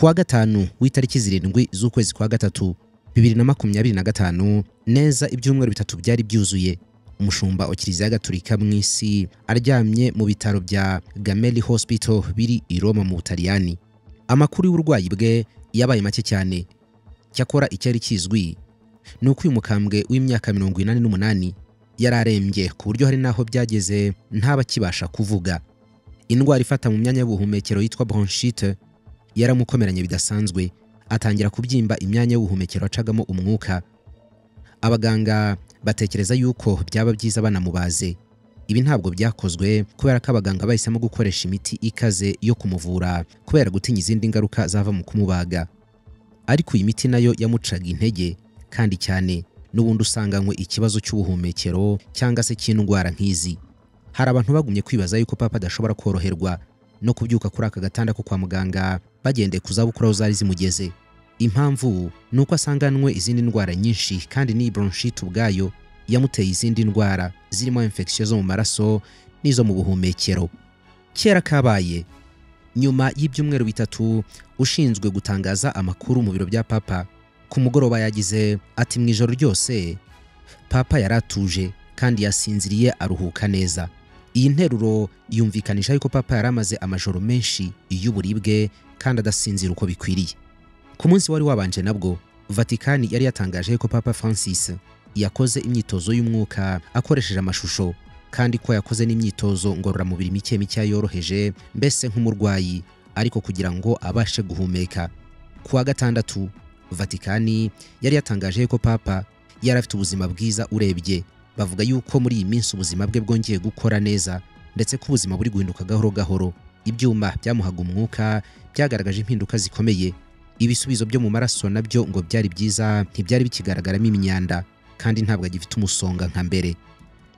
Kuwa gatanu w'itariki 7 z'ukwezi kwa gatatu 2025, neza ibyumweru bitatu byari byuzuye, umushumba wa Kiliziya Gatolika mu isi aryamye mu bitaro bya Gemelli Hospital biri i Roma mu Butaliyani. Amakuru y'uburwayi bwe yabaye make cyane. Cyakora icyari kizwi ni uko uyu mukambwe w'imyaka 88 yararembye ku buryo hari naho byageze ntabakibasha kuvuga. Indwara ifata mu myanya y'ubuhumekero yitwa bronchite yaramukomeranye bidasanzwe, atangira kubyimba imyanya y'ubuhumekero acagamo umwuka. Abaganga batekereza yuko byaba byiza banamubaze. Ibi ntabwo byakozwe kubera ko abaganga bahisemo gukoresha imiti ikaze yo kumuvura kubera gutinya izindi ngaruka zava mu kumubaga. Ariko iyi miti nayo yamucaga intege kandi cyane, n'ubundi usanganywe ikibazo cy'ubuhumekero cyangwa se cy'indwara nk'izi. Hari abantu bagumye kwibaza yuko Papa adashobora koroherwa no kubyuka kuri aka gatanda ko kwa muganga bagendeye ku zabukuru aho zari zimugeze. Impamvu ni uko asanganwe izindi ndwara nyinshi, kandi n'iyi bronchite ubwayo yamuteye izindi ndwara zirimo infection zo mu maraso n'izo mu buhumekero. Kera kabaye, nyuma y'ibyumweru bitatu, ushinzwe gutangaza amakuru mu biro bya Papa ku mugoroba yagize ati: mu ijoro ryose Papa yaratuje kandi yasinziriye aruhuka neza. Iyi nteruro yumvikanisha yuko Papa yaramaze amajoro menshi y'uburibwe kandi adasinzira uko bikwiriye. Ku munsi wari wabanje nabwo, Vatikani yari yatangaje ko Papa Francis yakoze imyitozo y'umwuka akoresheje amashusho, kandi ko yakoze n'imyitozo ngororamubiri mike mike yoroheje, mbese nk'umurwayi ariko kugira ngo abashe guhumeka. Kuwa gatandatu, Vatikani yari yatangaje ko Papa yari afite ubuzima bwiza urebye. Bavuga yuko muri iyi minsi ubuzima bwe bwongeye gukora neza, ndetse ko ubuzima buri guhinduka gahoro gahoro. Ibyuma byamuhaga umwuka byagaragaje impinduka zikomeye. Ibisubizo byo mu maraso nabyo ngo byari byiza, ntibyari bikigaragaramo imyanda, kandi ntabwo agifite umusonga nka mbere.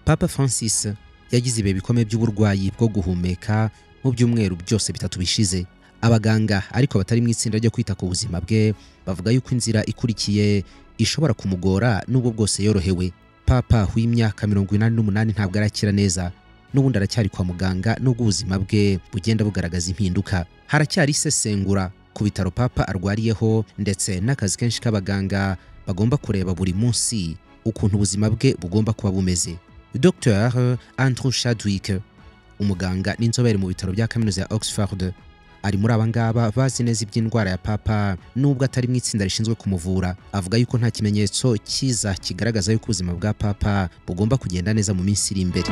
Papa Francis yagize ibihe bikomeye by'uburwayi bwo guhumeka mu byumweru byose bitatu bishize. Abaganga ariko batari mu itsinda ryo kwita ku buzima bwe bavuga yuko inzira ikurikiye ishobora kumugora nubwo bwose yorohewe. Papa w'imyaka 88 ntabwo arakira neza, n'ubundi aracyari kwa muganga nubwo ubuzima bwe bugenda bugaragaza impinduka. Haracyari isesengura ku bitaro Papa arwariyeho, ndetse n'akazi kenshi k'abaganga bagomba kureba buri munsi ukuntu ubuzima bwe bugomba kuba bumeze. Dr Andrew Chadwick, umuganga n'inzobere mu bitaro bya kaminuza ya Oxford, ari muri aba ngaba bazi neza iby'indwara ya Papa nubwo atari mu itsinda rishinzwe kumuvura. Avuga yuko nta kimenyetso cyiza kigaragaza yuko ubuzima bwa Papa bugomba kugenda neza mu minsi iri imbere.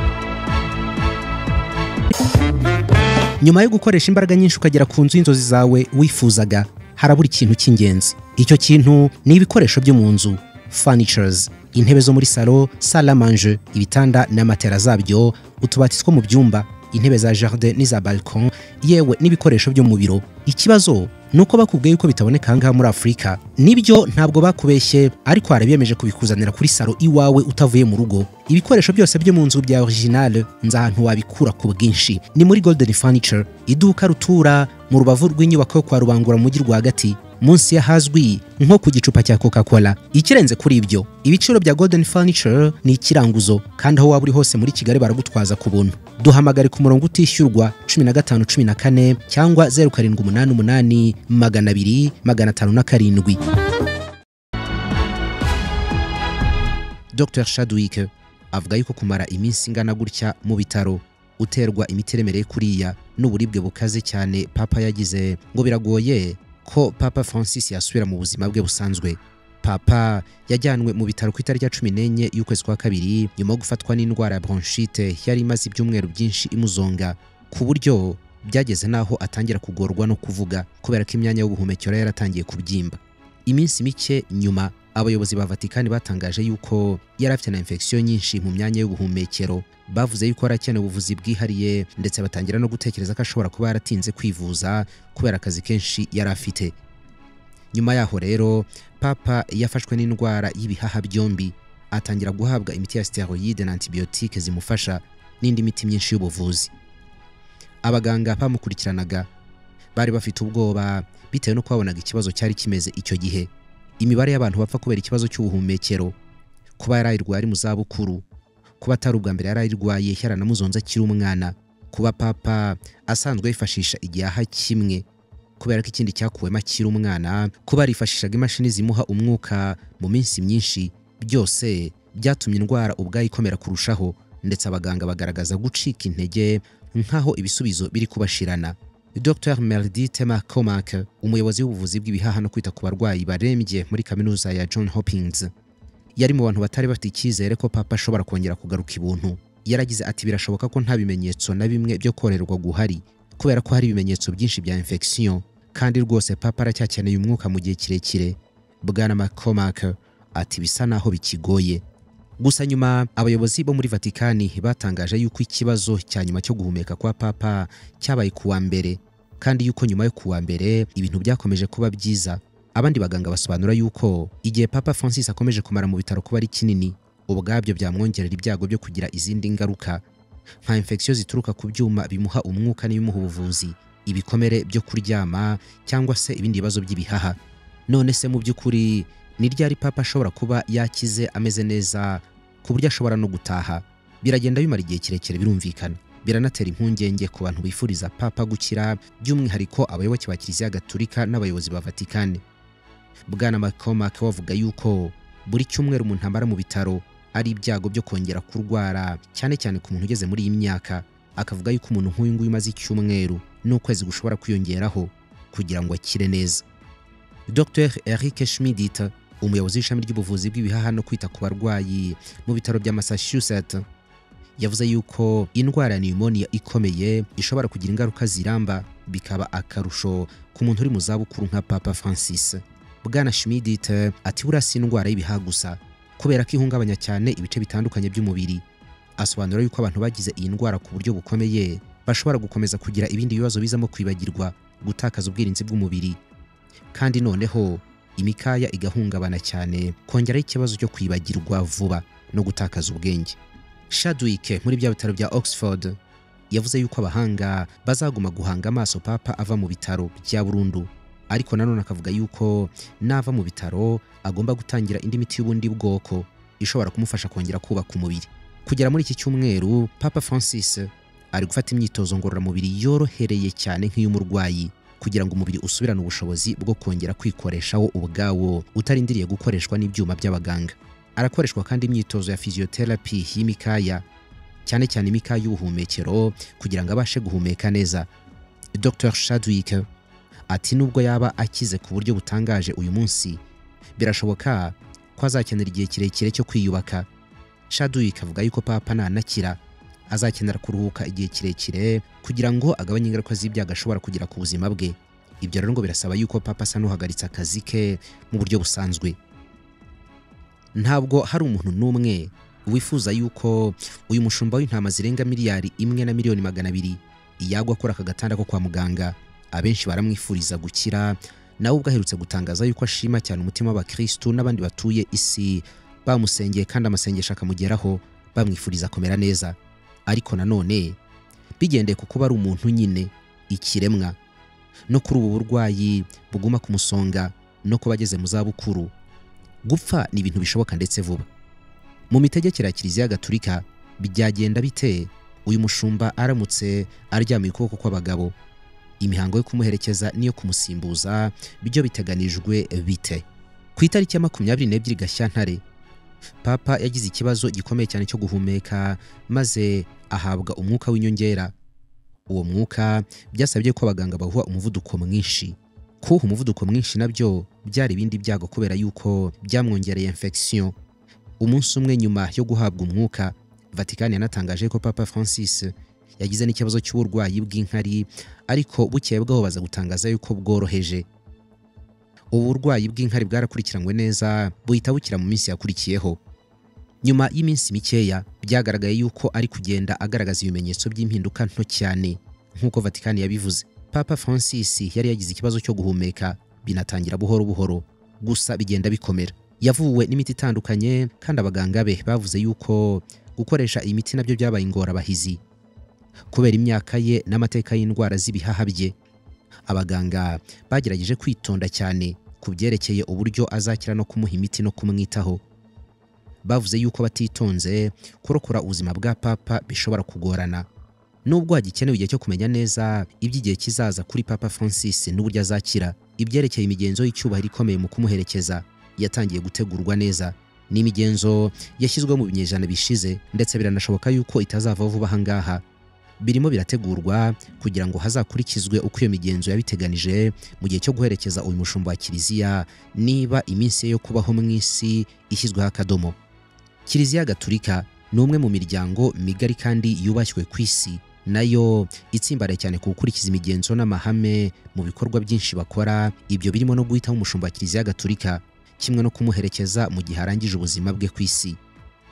Nyuma yo gukoresha imbaraga nyinshi ukagera ku nzu y'inzozi zawe wifuzaga, harabura ikintu cy'ingenzi. Icyo kintu ni ibikoresho byo mu nzu, furnitures, intebe zo muri salo, salle à manger, ibitanda n'amatera zabyo, utubati two mu byumba, intebe za jardin n'iza balcon, yewe n'ibikoresho byo mu biro. Ikibazo nuko bakubwiye yuko bitaboneka ahangaha muri Afurika. Nibyo, ntabwo bakubeshye, ariko harabiyemeje kubikuzanira kuri salo iwawe utavuye mu rugo. Ibikoresho byose byo mu nzu bya original nzi ahantu wabikura ku bwinshi. Ni muri Golden Furniture, iduka rutura mu rubavu rw'inyubako yo kwa Rubangura mu mujyi rwagati, munsi y'ahazwi nko ku gicupa cya Coca-Cola. Ikirenze kuri ibyo, ibiciro bya Golden Furniture ni ikiranguzo, kandi aho waba uri hose muri Kigali baragutwaza ku buntu. Duhamagare ku murongo utishyurwa 15 14 cyangwa 0788 200 507. Dr Chadwick avuga yuko kumara iminsi ingana gutya mu bitaro uterwa imiti iremereye kuriya n'uburibwe bukaze cyane Papa yagize, ngo biragoye ko Papa Francis yasubira mu buzima bwe busanzwe. Papa yajyanwe mu bitaro ku itariki ya 14 y'ukwezi kwa kabiri nyuma yo gufatwa n'indwara ya bronchite yari imaze ibyumweru byinshi imuzonga, ku buryo byageze naho atangira kugorwa no kuvuga kubera ko imyanya y'ubuhumekero yaratangiye kubyimba. Iminsi mike nyuma, abayobozi ba Vatikani batangaje yuko yari afite na infection nyinshi mu myanya y'ubuhumekero. Bavuze yuko arakeneye ubuvuzi bwihariye, ndetse batangira no gutekereza ko ashobora kuba yaratinze kwivuza kubera akazi kenshi yari afite. Nyuma yaho rero, Papa yafashwe n'indwara y'ibihaha byombi, atangira guhabwa imiti ya steroide na antibiotique zimufasha n'indi miti myinshi y'ubuvuzi. Abaganga bamukurikiranaga bari bafite ubwoba bitewe no kwabonaga ikibazo cyari kimeze icyo gihe. Imibare y'abantu bapfa kubera ikibazo cy'ubuhumekero, kuba yarayirwaye ari mu zabukuru, kuba atari ubwa mbere yarayirwaye yaranamuzonze akiri umwana, kuba Papa asanzwe yifashisha igihaha kimwe Kubera ko ikindi cyakuwemo akiri umwana, kuba yarifashishaga imashini zimuha umwuka mu minsi myinshi, byose byatumye indwara ubwayo ikomera kurushaho, ndetse abaganga bagaragaza gucika intege nk'aho ibisubizo biri kubashirana. Dr Meredith McCormack, umuyobozi w'ubuvuzi bw'ibihaha no kwita ku barwayi barembye muri kaminuza ya John Hopkins, yari mu bantu batari bafite icyizere ko Papa ashobora kongera kugaruka ibuntu. Yaragize ati birashoboka ko nta bimenyetso na bimwe byo korerwa guhari, kubera ko hari ibimenyetso byinshi bya infection, kandi rwose Papa aracyakeneye umwuka mu gihe kirekire. Bwana McCormack ati bisa naho bikigoye. Gusa nyuma abayobozi bo muri Vatikani batangaje yuko ikibazo cya nyuma cyo guhumeka kwa Papa cyabaye kuwa mbere, kandi yuko nyuma yo kuwa mbere ibintu byakomeje kuba byiza. Abandi baganga basobanura yuko igihe Papa Francis akomeje kumara mu bitaro kuba ari kinini, ubwabyo byamwongerera ibyago byo kugira izindi ngaruka nka infection zituruka ku byuma bimuha umwuka n'ibimuha ubuvuzi, ibikomere byo kuryama cyangwa se ibindi bibazo by'ibihaha. None se mu by'ukuri ni ryari Papa ashobora kuba yakize ameze neza ku buryo ashobora no gutaha? Biragenda bimara igihe kirekire, birumvikana, biranatera impungenge ku bantu bifuriza Papa gukira, by'umwihariko abayoboke ba Kiliziya Gatulika n'abayobozi ba Vatikani. Bwana McCormack wavuga yuko buri cyumweru umuntu amara mu bitaro ari ibyago byo kongera kurwara, cyane cyane ku muntu ugeze muri iyi myaka. Akavuga yuko umuntu nk'uyu nguyu umaze icyumweru n'ukwezi gushobora kwiyongeraho kugira ngo akire neza. Dr Eric Schmidt, umuyobozi w'ishami ry'ubuvuzi bw'ibihaha no kwita ku barwayi mu bitaro bya Massachusetts, yavuze yuko indwara ya pneumonia ikomeye ishobora kugira ingaruka ziramba, bikaba akarusho ku muntu uri mu zabukuru nka Papa Francis. Bwana Schmidt ati buriya si indwara y'ibihaha gusa, kubera ko ihungabanya cyane ibice bitandukanye by'umubiri. Asobanura yuko abantu bagize iyi ndwara ku buryo bukomeye bashobora gukomeza kugira ibindi bibazo bizamo kwibagirwa, gutakaza ubwirinzi bw'umubiri, kandi noneho imikaya igahungabana cyane, kongeraho ikibazo cyo kwibagirwa vuba no gutakaza ubwenge. Chadwick muri bya bitaro bya Oxford yavuze yuko abahanga bazaguma guhanga amaso Papa ava mu bitaro bya burundu, ariko nanone akavuga yuko nava mu bitaro agomba gutangira indi miti y'ubundi bwoko ishobora kumufasha kongera kubaka umubiri. Kugera muri iki cyumweru Papa Francis ari gufata imyitozo ngororamubiri yorohereye cyane nk'iy'umurwayi, kugira ngo umubiri usubirane ubushobozi bwo kongera kwikoreshaho ubwawo utarindiriye gukoreshwa n'ibyuma by'abaganga. Arakoreshwa kandi imyitozo ya physiotherapy y'imikaya, cyane cyane imikaya y'ubuhumekero, kugira ngo abashe guhumeka neza. Dr Chadwick ati nubwo yaba akize ku buryo butangaje uyu munsi, birashoboka ko azakenera igihe kirekire cyo kwiyubaka. Chadwick avuga yuko Papa nanakira azakenera kuruhuka igihe kirekire kugira ngo agabanye ingaruka z'ibyago ashobora kugira ku buzima bwe. Ibyo rero ngo birasaba yuko Papa asa n'uhagaritse akazi ke mu buryo busanzwe. Ntabwo hari umuntu n'umwe wifuza yuko uyu mushumba w'intama zirenga miliyari 1 na miliyoni 200 yagwa akora aka gatanda ko kwa muganga. Abenshi baramwifuriza gukira, nawe ubwo aherutse gutangaza yuko ashima cyane umutima w'abakristu n'abandi batuye isi bamusengeye kandi amasengesho akamugeraho, bamwifuriza kumera neza. Ariko nanone bigendeye ku kuba ari umuntu nyine, ikiremwa, no kuri ubu burwayi buguma kumusonga no kuba ageze mu zabukuru, gupfa ni ibintu bishoboka ndetse vuba. Mu mitegekere ya Kiliziya Gatulika byagenda bite uyu mushumba aramutse aryamiye ukuboko kw'abagabo? Imihango yo kumuherekeza niyo kumusimbuza byo biteganijwe bite? Ku itariki ya 22 Gashyantare, Papa yagize ikibazo gikomeye cyane cyo guhumeka, maze ahabwa umwuka w'inyongera. Uwo mwuka byasabye ko abaganga bahuha umuvuduko mwinshi. Kuha umuvuduko mwinshi nabyo byari ibindi byago, kubera yuko byamwongereye infection. Umunsi umwe nyuma yo guhabwa umwuka, Vatican yanatangaje ko Papa Francis yagize n'ikibazo cy'uburwayi bw'inkari, ariko bukeye bwaho baza gutangaza yuko bworoheje. Uburwayi bw'inkari bwarakurikiranywe neza, buhita bukira mu minsi yakurikiyeho. Nyuma y'iminsi mikeya byagaragaye yuko ari kugenda agaragaza ibimenyetso by'impinduka nto cyane, nk'uko Vatican yabivuze. Papa Francis yari yagize ikibazo cyo guhumeka, binatangira buhoro buhoro, gusa bigenda bikomera. Yavuwe n'imiti itandukanye, kandi abaganga be bavuze yuko gukoresha iyi miti nabyo byabaye ingorabahizi kubera imyaka ye n'amateka y'indwara z'ibihaha bye. Abaganga bagerageje kwitonda cyane ku byerekeye uburyo azakira no kumuha imiti no kumwitaho. Bavuze yuko batitonze kurokora ubuzima bwa Papa bishobora kugorana. Nubwo hagikenewe igihe cyo kumenya neza iby'igihe kizaza kuri Papa Francis n'uburyo azakira, ibyerekeye imigenzo y'icyubahiro ikomeye mu kumuherekeza yatangiye gutegurwa neza. Ni imigenzo yashyizweho mu binyejana bishize, ndetse biranashoboka yuko itazavaho vuba aha ngaha. Birimo birategurwa kugira ngo hazakurikizwe uko iyo migenzo yabiteganije mu gihe cyo guherekeza uyu mushumba wa Kiliziya, niba iminsi ye yo kubaho mu isi ishyizweho akadomo. Kiliziya Gatulika ni umwe mu miryango migari kandi yubashywe ku isi, nayo itsimbaraye cyane ku gukurikiza imigenzo n'amahame mu bikorwa byinshi bakora. Ibyo birimo no guhitamo umushumba wa Kiliziya Gatulika, kimwe no kumuherekeza mu gihe arangije ubuzima bwe ku isi.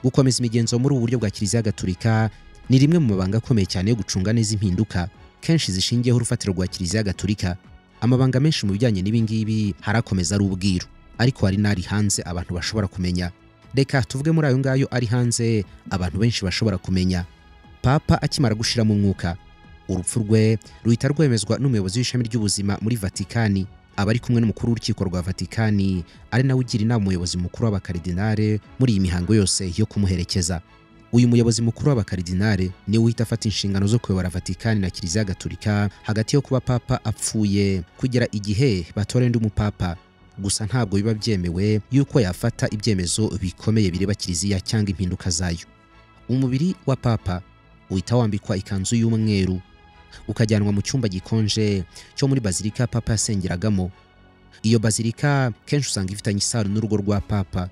Gukomeza imigenzo muri ubu buryo bwa Kiliziya Gatulika ni rimwe mu mabanga akomeye cyane yo gucunga neza impinduka kenshi zishingiyeho urufatiro rwa Kiliziya Gatulika. Amabanga menshi mu bijyanye n'ibi ngibi harakomeza ari ubwiru, ariko hari n'ari hanze abantu bashobora kumenya. Reka tuvuge muri ayo ngayo ari hanze abantu benshi bashobora kumenya. Papa akimara gushira mu mwuka, urupfu rwe ruhita rwemezwa n'umuyobozi w'ishami ry'ubuzima muri Vatikani, aba ari kumwe n'umukuru w'urukiko rwa Vatikani, ari nawe ugira inama umuyobozi mukuru w'abakaridinare muri iyi mihango yose yo kumuherekeza. Uyu muyobozi mukuru w'abakaridinare niwe uhita afata inshingano zo kuyobora Vatikani na Kiliziya Gatulika hagati yo kuba Papa apfuye kugera igihe batora undi mupapa. Gusa ntabwo biba byemewe yuko yafata ibyemezo bikomeye bireba Kiliziya cyangwa impinduka zayo. Umubiri wa Papa uhita wambikwa ikanzu y'umweru, ukajyanwa mu cyumba gikonje cyo muri bazilika Papa yasengeragamo. Iyo bazilika kenshi usanga ifitanye isano n'urugo rwa Papa.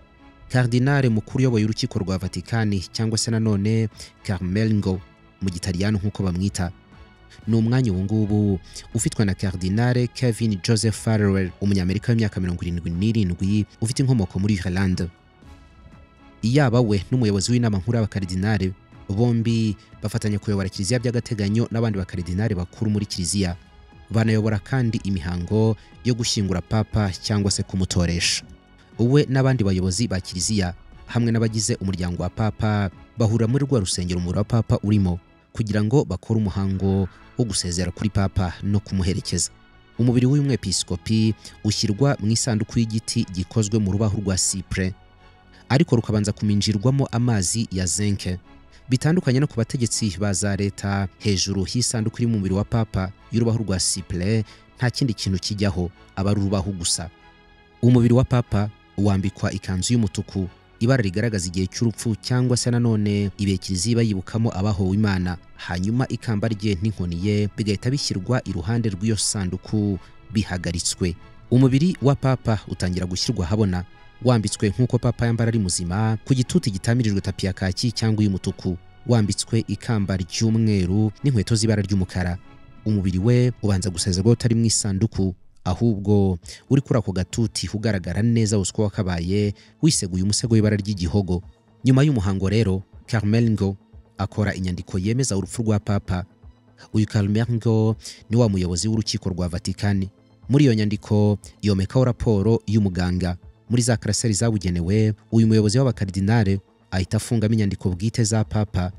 Kardinale mukuru uyoboye urukiko rwa Vatikani, cyangwa se nanone Carmelgo mu Gitaliyano nk'uko bamwita, ni umwanya ubu ngubu ufitwe na Kardinale Kevin Joseph Farrell, umunyamerika w'imyaka 77 ufite inkomoko muri Ireland. Yaba we n'umuyobozi w'inama nkuru y'abakaridinale bombi bafatanya kuyobora Kiliziya by'agateganyo n'abandi bakaridinale bakuru muri Kiliziya. Banayobora kandi imihango yo gushyingura Papa cyangwa se kumutoresha. We n'abandi bayobozi ba Kiliziya hamwe n'abagize umuryango wa Papa bahura muri rwa rusengero umubiri wa Papa urimo, kugira ngo bakore umuhango wo gusezera kuri Papa no kumuherekeza. Umubiri w'uyu mwepiskopi ushyirwa mu isanduku y'igiti gikozwe mu rubaho rwa cyprès, ariko rukabanza kuminjirwamo amazi ya zinc. Bitandukanye no ku bategetsi ba za leta, hejuru y'isanduku iri mu mubiri wa Papa y'urubaho rwa cyprès nta kindi kintu kijyaho, aba ari urubaho gusa. Umubiri wa Papa wambikwa ikanzu y'umutuku, ibara rigaragaza igihe cy'urupfu cyangwa se nanone ibihe Kiliziya iba yibukamo abahowe Imana. Hanyuma ikamba rye n'inkoni ye bigahita bishyirwa iruhande rw'iyo sanduku bihagaritswe. Umubiri wa Papa utangira gushyirwa ahabona wambitswe nk'uko Papa yambara ari muzima, ku gituti gitamirijwe tapi ya kaki cyangwa y'umutuku, wambitswe ikamba ry'umweru n'inkweto z'ibara ry'umukara. Umubiri we ubanza gusezerwa utari mu isanduku, ahubwo uri kuri ako gatuti ugaragara neza uko wakabaye, wiseguye umusego w'ibara ry'igihogo. Nyuma y'umuhango rero, Carmelgo akora inyandiko yemeza urupfu rwa Papa. Uyu Carmelgo ni wa muyobozi w'urukiko rwa Vatikani. Muri iyo nyandiko yomekaho raporo y'umuganga. Muri za karaseri zabugenewe, uyu muyobozi w'abakaridinale ahita afungamo inyandiko bwite za Papa,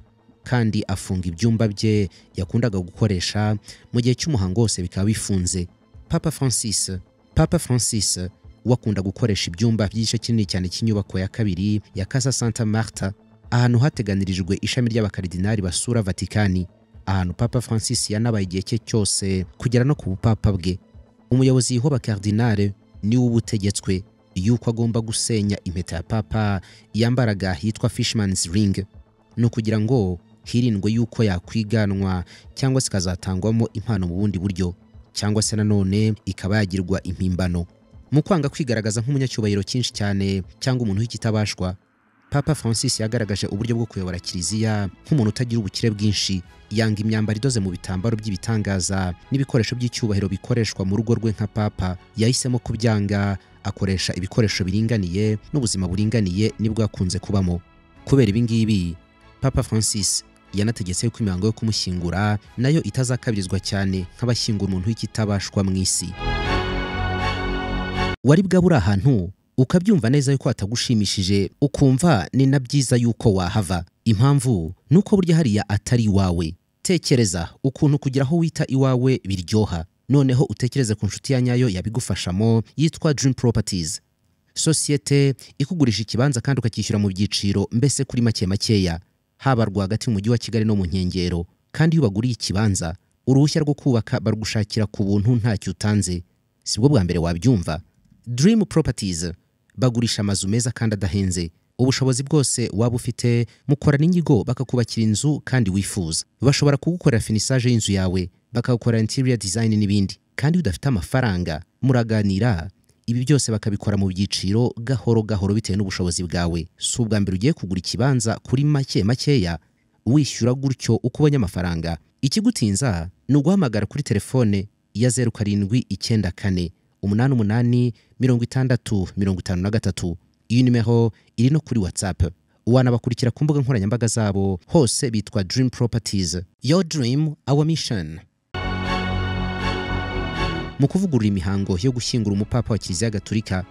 kandi afunga ibyumba bye yakundaga gukoresha mu gihe cy'umuhango wose bikaba bifunze. Papa Francis wakunda gukoresha ibyumba by'igice kinini cyane cy'inyubako ya kabiri ya Casa Santa Marta, ahantu hateganirijwe ishami ry'abakaridinali basura Vatikani, ahantu Papa Francis yanabaye igihe cye cyose kugera no ku bupapa bwe. Umuyobozi w'abakardinale ni we ubutegetswe yuko agomba gusenya impeta ya Papa yambaraga yitwa Fishman's Ring, no kugira ngo hirindwe yuko yakwiganwa cyangwa se ikazatangwamo impano mu bundi buryo, cyangwa se nanone ikaba yagirwa impimbano. Mu kwanga kwigaragaza nk'umunyacyubahiro cyinshi cyane cyangwa umuntu w'ikitabashwa, Papa Francis yagaragaje uburyo bwo kuyobora Kiliziya nk'umuntu utagira ubukire bwinshi. Yanga imyambaro idoze mu bitambaro by'ibitangaza n'ibikoresho by'icyubahiro bikoreshwa mu rugo rwe nka Papa. Yahisemo kubyanga, akoresha ibikoresho biringaniye n'ubuzima buringaniye nibwo akunze kubamo. Kubera ibi ngibi, Papa Francis yanategetse ko imihango yo kumushyingura nayo itazakabirizwa cyane nk'abashyingura umuntu w'ikitabashwa mu isi. Wari bwa buri ahantu ukabyumva neza yuko atagushimishije, ukumva ni na byiza yuko wahava. Impamvu nuko burya hariya atari iwawe. Tekereza ukuntu kugira aho wita iwawe biryoha. Noneho utekereze ku nshuti ya nyayo yabigufashamo yitwa Dream Properties, sosiyete ikugurisha ikibanza kandi ukacyishyura mu byiciro, mbese kuri make makeya, haba rwagati mu mujyi wa Kigali no mu nkengero. Kandi iyo ubaguriye ikibanza, uruhushya rwo kubaka barugushakira ku buntu ntacyo utanze. Sibwo bwa mbere wabyumva. Dream Properties bagurisha amazu meza kandi adahenze. Ubushobozi bwose waba ufite, mukorana inyigo bakakubakira inzu kandi wifuza. Bashobora kugukorera finissage y'inzu yawe, bakagukorera interior design n'ibindi. Kandi iyo udafite amafaranga muraganira, ibi byose bakabikora mu byiciro gahoro gahoro bitewe n'ubushobozi bwawe. Si ubwa mbere ugiye kugura ikibanza kuri make makeya, wishyura gutyo uko ubonye amafaranga. Ikigutinza ni uguhamagara kuri telefone ya 0794 88 60 53. Iyi nimero iri no kuri WhatsApp. Wanabakurikira ku mbuga nkoranyambaga zabo, hose bitwa Dream Properties. Your dream, our mission. Mu kuvugurura imihango yo gushyingura umupapa wa Kiliziya Gatulika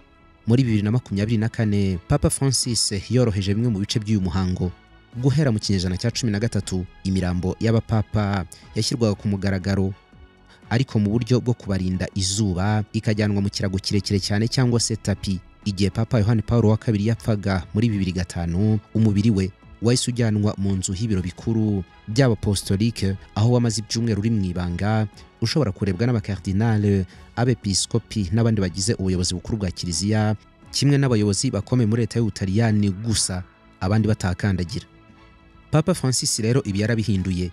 muri 2024, Papa Francis yoroheje bimwe mu bice by'uyu muhango. Guhera mu kinyejana cya 13, imirambo y'abapapa yashyirwaga ku mugaragaro, ariko mu buryo bwo kubarinda izuba ikajyanwa mu kirago kirekire cyane cyangwa se tapi. Igihe Papa Yohani Paulo wa kabiri yapfaga muri 2005, umubiri we wahise ujyanwa mu nzu y'ibiro bikuru by'abapostolike, aho wamaze ibyumweru uri mu ibanga, ushobora kurebwa n'abakardinale, abepiskopi n'abandi bagize ubuyobozi bukuru bwa Kiliziya, kimwe n'abayobozi bakomeye muri leta y'Ubutaliyani gusa, abandi batakandagira. Papa Francis rero ibi yarabihinduye,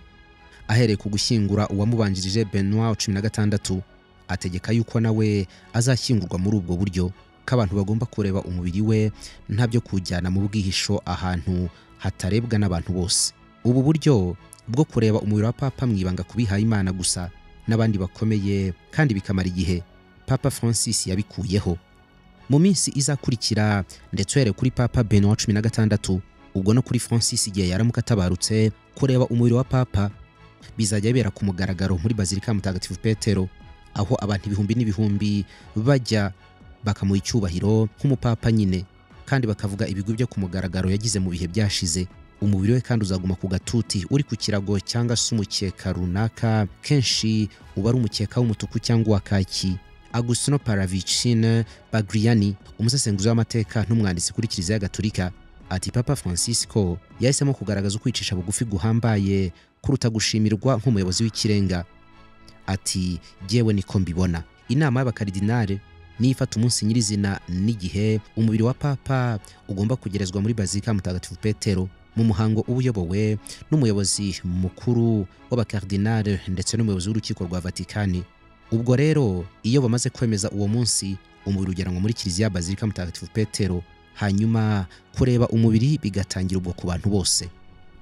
ahereye ku gushyingura uwamubanjirije Benoit 16, ategeka yuko nawe azashyingurwa muri ubwo buryo, ko abantu bagomba kureba umubiri we nta byo kujyana mu bwihisho ahantu hatarebwa n'abantu bose. Ubu buryo bwo kureba umubiri wa Papa mu ibanga kubihaye Imana gusa n'abandi bakomeye kandi bikamara igihe, Papa Francis yabikuyeho. Mu minsi izakurikira, ndetse uhereye kuri Papa Benoit 16, ubwo no kuri Francis igihe yaramuka atabarutse, kureba umubiri wa Papa bizajya bibera ku mugaragaro muri Bazilika Mutagatifu Petero, aho abantu ibihumbi n'ibihumbi bajya bakamuha icyubahiro nk'umupapa nyine, kandi bakavuga ibigwi byo ku mugaragaro yagize mu bihe byashize. Umubiri we kandi uzaguma ku gatuti uri ku kirago cyangwa se umukeka runaka, kenshi uba ari umukeka w'umutuku cyangwa uwa kaki. Agustino Paravicini Bagliani, umusesenguzi w'amateka n'umwanditsi kuri Kiliziya Gatulika, ati Papa Francisco yahisemo kugaragaza ukwicisha bugufi guhambaye kuruta gushimirwa nk'umuyobozi w'ikirenga. Ati jyewe niko mbibona. Inama y'abakaridinale nifata umunsi nyirizina n'igihe umubiri wa Papa ugomba kugerezwa muri Bazilika Mutagatifu Petero, mu muhango ubuyobowe n'umuyobozi mukuru w'abakardinale ndetse n'umuyobozi w'urukiko rwa Vatikani. Ubwo rero iyo bamaze kwemeza uwo munsi, umubiri ugeranwa muri Kiliziya Bazilika Mutagatifu Petero, hanyuma kureba umubiri bigatangira ubwo ku bantu bose.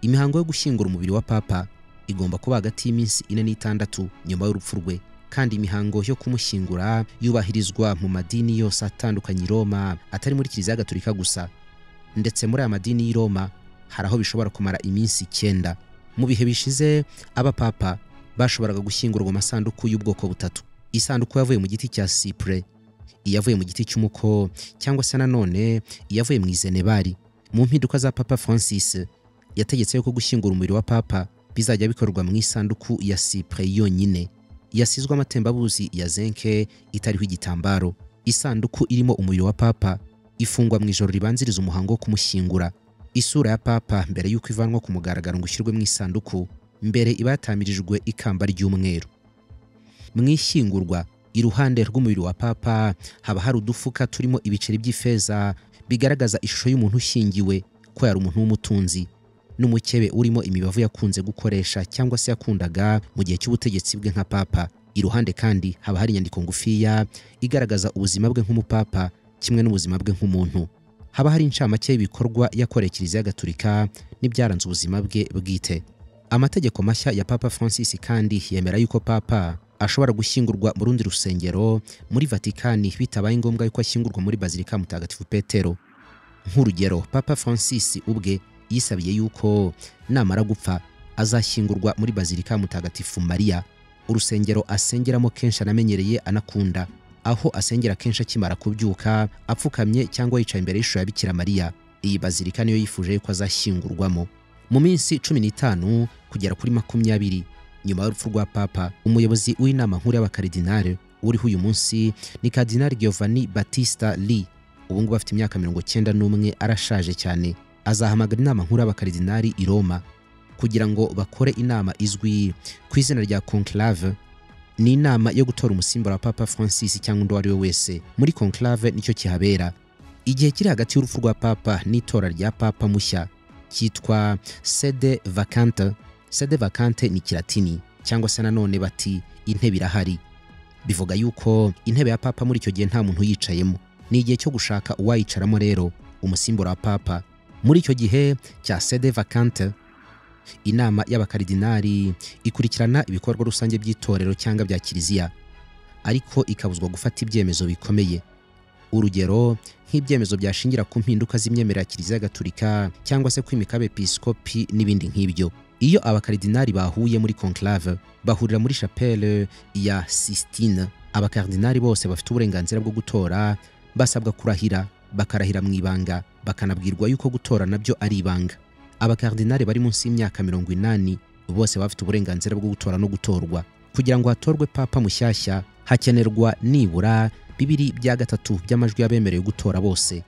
Imihango yo gushyingura umubiri wa Papa igomba kuba hagati y'iminsi 4 na 6 nyuma y'urupfu rwe, kandi imihango yo kumushyingura yubahirizwa mu madini yose atandukanye i Roma, atari muri Kiliziya Gatolika gusa. Ndetse muri aya madini y'i Roma hari aho bishobora kumara iminsi 9. Mu bihe bishize abapapa bashoboraga gushyingurwa mu masanduku y'ubwoko butatu: isanduku yavuye mu giti cya cyprès, iyavuye mu giti cy'umuko, cyangwa se nanone iyavuye mu izenebari. Mu mpinduka za Papa Francis yategetse yuko gushyingura umubiri wa Papa bizajya bikorwa mu isanduku ya cyprès yonyine, yasizwe amatembabuzi ya zinke, itariho igitambaro. Isanduku irimo umubiri wa Papa ifungwa mu ijoro ribanziriza umuhango wo kumushyingura. Isura ya Papa mbere y'uko ivanwa ku mugaragaro ngo ishyirwe mu isanduku, mbere iba yatamirijwe ikamba ry'umweru. Mu ishyingurwa, iruhande rw'umubiri wa Papa haba hari udufuka turimo ibiceri by'ifeza bigaragaza ishusho y'umuntu ushyingiwe, ko yari umuntu w'umutunzi, n'umukebe urimo imibavu yakunze gukoresha cyangwa se yakundaga mu gihe cy'ubutegetsi bwe nka Papa. Iruhande kandi haba hari inyandiko ngufiya igaragaza ubuzima bwe nk'umupapa kimwe n'ubuzima bwe nk'umuntu. Haba hari incamake y'ibikorwa yakoreye Kiliziya Gatolika n'ibyaranze ubuzima bwe bwite. Amategeko mashya ya Papa Francis kandi yemera yuko Papa ashobora gushyingurwa mu rundi rusengero muri Vatikani bitabaye ngombwa yuko ashyingurwa muri Bazilika Mutagatifu Petero. Nk'urugero, Papa Francis ubwe yisabiye yuko namara gupfa azashyingurwa muri Bazilika Mutagatifu Maria, urusengero asengeramo kenshi anamenyereye anakunda, aho asengera kenshi akimara kubyuka apfukamye cyangwa yicaye imbere y'ishusho ya Bikira Mariya. Iyi bazilika niyo yifuje yuko azashyingurwamo. Mu minsi 15 kugera kuri 20 nyuma y'urupfu rwa Papa, umuyobozi w'inama nkuru y'abakaridinale uriho uyu munsi ni Kardinali Giovanni Battista Li. Ubu ngubu afite imyaka 91, arashaje cyane. Azahamagara inama nkuru y'abakaridinali i Roma. kugira ngo bakore inama izwi ku izina rya conclave. Ni inama yo gutora umusimbura wa Papa Francis cyangwa undi uwo ari we wese. Muri conclave nicyo kihabera. Igihe kiri hagati y'urupfu rwa Papa n'itora rya Papa mushya cyitwa sede vacante. Sede vacante ni Kilatini, cyangwa se nanone bati intebe irahari. Bivuga yuko intebe ya Papa muri icyo gihe nta muntu uyicayemo. Ni igihe cyo gushaka uwayicaramo rero, umusimbura wa Papa. Muri icyo gihe cya sede vacante, inama y'abakaridinari ikurikirana ibikorwa rusange by'itorero cyangwa bya kiliziya, ariko ikabuzwa gufata ibyemezo bikomeye. Urugero nk'ibyemezo byashingira ku mpinduka z'imyemerere ya Kiliziya Gatulika cyangwa se kwimika abepiskopi n'ibindi nk'ibyo. Iyo abakaridinari bahuye muri conclave, bahurira muri chapelle ya Sistine. Abakaridinari bose bafite uburenganzira bwo gutora basabwa kurahira, bakarahira mu ibanga, bakanabwirwa yuko gutora nabyo ari ibanga. Abakaridinari bari munsi y'imyaka 80 bose bafite uburenganzira bwo gutora no gutorwa. Kugira ngo hatorwe Papa mushyashya hakenerwa nibura 2/3 by'amajwi y'abemerewe gutora bose.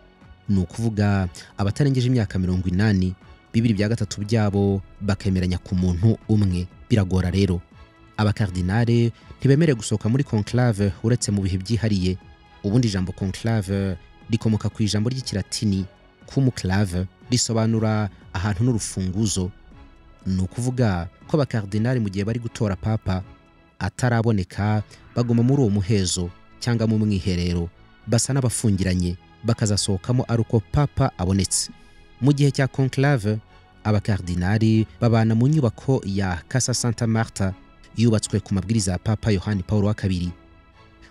Ni ukuvuga abatarengeje imyaka 80, 2/3 byabo bakemeranya ku muntu umwe. Biragora rero. Abakardinale ntibemerewe gusohoka muri conclave uretse mu bihe byihariye. Ubundi ijambo conclave rikomoka ku ijambo ry'Ikilatini cum clave, risobanura ahantu n'urufunguzo. Ni ukuvuga ko abakardinali mu gihe bari gutora Papa ataraboneka baguma muri uwo muhezo cyangwa mu mwiherero, basa n'abafungiranye, bakazasohokamo ari uko Papa abonetse. Mu gihe cya conclave, abakardinali babana mu nyubako ya Casa Santa Marta yubatswe ku mabwiriza ya Papa Yohani Paulo wa II.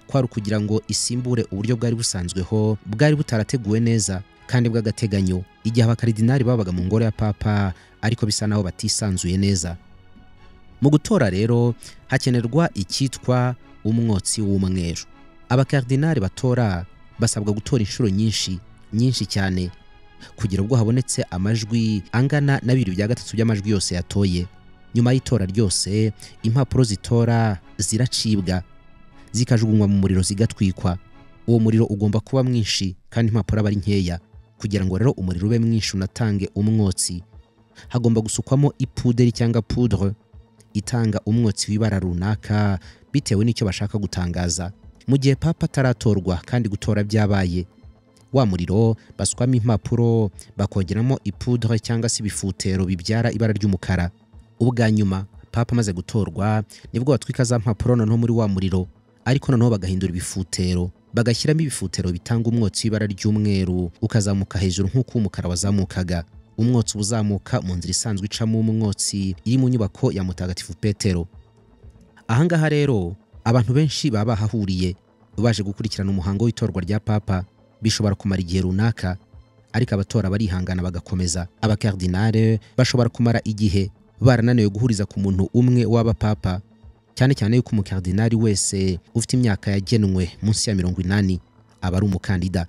Kwari kugira ngo isimbure uburyo bwari busanzweho bwari butarateguwe neza kandi bw'agateganyo, igihe abakardinali babaga mu ngoro ya Papa ariko bisa naho batisanzuye neza. Mu gutora rero hakenerwa icyitwa umwotsi w'umweru. Abakardinali batora basabwa gutora inshuro nyinshi nyinshi cyane kugira ubwo habonetse amajwi angana na 2/3 by'amajwi yose yatoye. Nyuma y'itora ryose, impapuro zitora ziracibwa, zikajugunywa mu muriro zigatwikwa. Uwo muriro ugomba kuba mwinshi kandi impapuro aba ari nkeya. Kugira ngo rero umuriro ube mwinshi unatange umwotsi, hagomba gusukwamo ipuderi cyangwa poudre itanga umwotsi w'ibara runaka bitewe n'icyo bashaka gutangaza. Mu gihe Papa ataratorwa kandi gutora byabaye, wa muriro basukwamo impapuro bakongeramo ipudre cyangwa se ibifutero bibyara ibara ry'umukara. Ubwa nyuma Papa amaze gutorwa nibwo batwika za mpapuro noneho muri wa muriro, ariko noneho bagahindura ibifutero, bagashyiramo ibifutero bitanga umwotsi w'ibara ry'umweru ukazamuka hejuru nk'uko umukara wazamukaga. Umwotsi uzamuka mu nzira isanzwe icamo umwotsi iri mu nyubako ya Mutagatifu Petero. Ahangaha rero abantu benshi baba bahahuriye baje gukurikirana umuhango w'itorwa rya Papa. Bishobora kumara igihe runaka, ariko abatora barihangana bagakomeza. Abakardinale bashobora kumara igihe barananiwe guhuriza ku muntu umwe w'aba Papa, cyane cyane yuko umukardinali wese ufite imyaka yagenwe munsi ya 80 aba ari umukandida.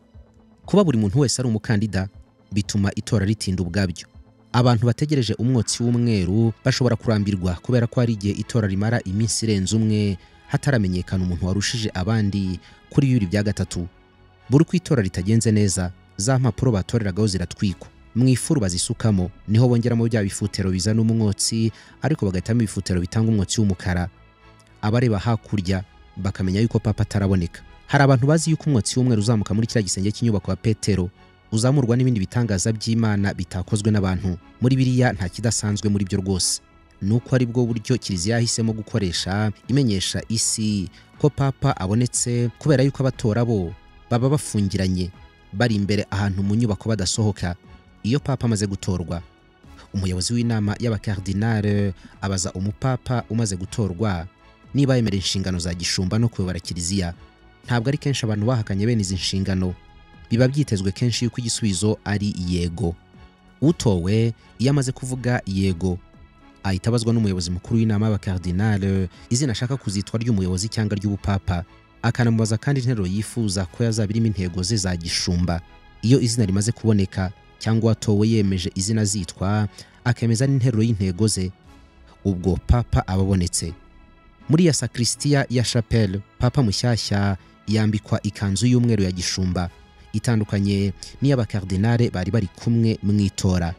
Kuba buri muntu wese ari umukandida bituma itora ritinda ubwabyo. Abantu bategereje umwotsi w'umweru bashobora kurambirwa kubera ko hari igihe itora rimara iminsi irenze umwe hataramenyekana umuntu warushije abandi kuri 2/3. Buri uko itora ritagenze neza, za mpapuro batoreragaho ziratwikwa. Mu ifuru bazisukamo niho bongeramo bya bifutero bizana umwotsi, ariko bagahitamo ibifutero bitanga umwotsi w'umukara. Abareba hakurya bakamenya yuko Papa ataraboneka. Hari abantu bazi yuko umwotsi w'umweru uzamuka muri kiriya gisenge cy'inyubako ya Petero uzamurwa n'ibindi bitangaza by'Imana bitakozwe n'abantu. Muri biriya nta kidasanzwe muri byo rwose. Nuko ari bwo buryo Kiliziya yahisemo gukoresha imenyesha isi ko Papa abonetse, kubera yuko abatora bo baba bafungiranye bari imbere ahantu mu nyubako badasohoka. Iyo Papa amaze gutorwa, umuyobozi w'inama y'abakardinale abaza umupapa umaze gutorwa niba yemera inshingano za gishumba no kuyobora Kiliziya. Ntabwo ari kenshi abantu bahakanye bene izi nshingano. Biba byitezwe kenshi yuko igisubizo ari yego. Utowe iyo amaze kuvuga yego ahita abazwa n'umuyobozi mukuru w'inama y'abakardinale izina ashaka kuzitwa ry'umuyobozi cyangwa ry'ubupapa, akanamubaza kandi interuro yifuza ko yazaba irimo intego ze za gishumba. Iyo izina rimaze kuboneka cyangwa uwatowe yemeje izina zitwa, akemeza n'interuro y'intego ze, ubwo Papa ababonetse. Muri ya sakristiya ya chapelle, Papa mushyashya yambikwa ikanzu y'umweru ya gishumba itandukanye n'iy'abakardinale bari bari kumwe mu itora.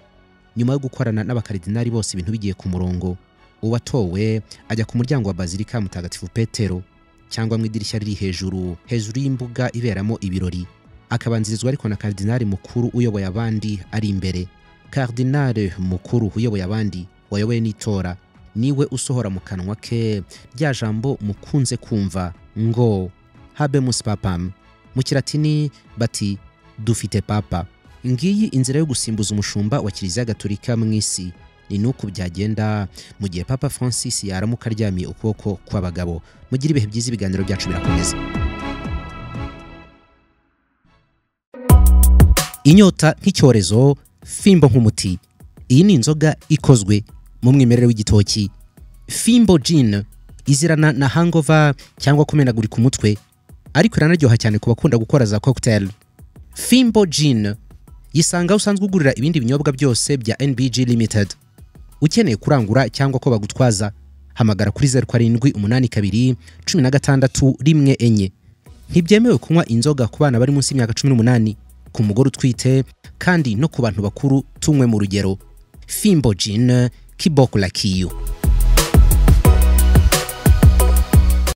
Nyuma yo gukorana n'abakaridinari bose ibintu bigiye ku murongo, uwatowe ajya ku muryango wa Bazilika Mutagatifu Petero cyangwa mu idirishya riri hejuru hejuru y'imbuga iberamo ibirori, akabanzirizwa ariko na karidinari mukuru uyoboye abandi ari imbere. Karidinari mukuru uyoboye abandi wayoboye n'itora niwe usohora mu kanwa ke rya jambo mukunze kumva ngo habemus papam, mu Kilatini bati dufite papa. Ngiyi inzira yo gusimbuza umushumba wa Kiliziya Gatolika mu isi. Ni nuko byagenda mu gihe Papa Francis yaramuka aryamiye ukuboko kw'abagabo. Mugire ibihe byiza, ibiganiro byacu birakomeza. Inyota nk'icyorezo, fimbo nk'umuti. Iyi ni inzoga ikozwe mu mwimerere w'igitoki. Fimbo Gin izirana na hangover cyangwa kumenagurika umutwe, ariko iranaryoha cyane ku bakunda gukora za cocktail. Fimbo Gin yisanga aho usanzwe ugurira ibindi binyobwa byose bya NBG Limited. Ukeneye kurangura cyangwa ko bagutwaza, hamagara kuri 0782 16 14. Ntibyemewe kunywa inzoga ku bana bari munsi y'imyaka 18, ku mugore utwite, kandi no ku bantu bakuru tunywe mu rugero. Fimbo Gin, kiboko la kiyu.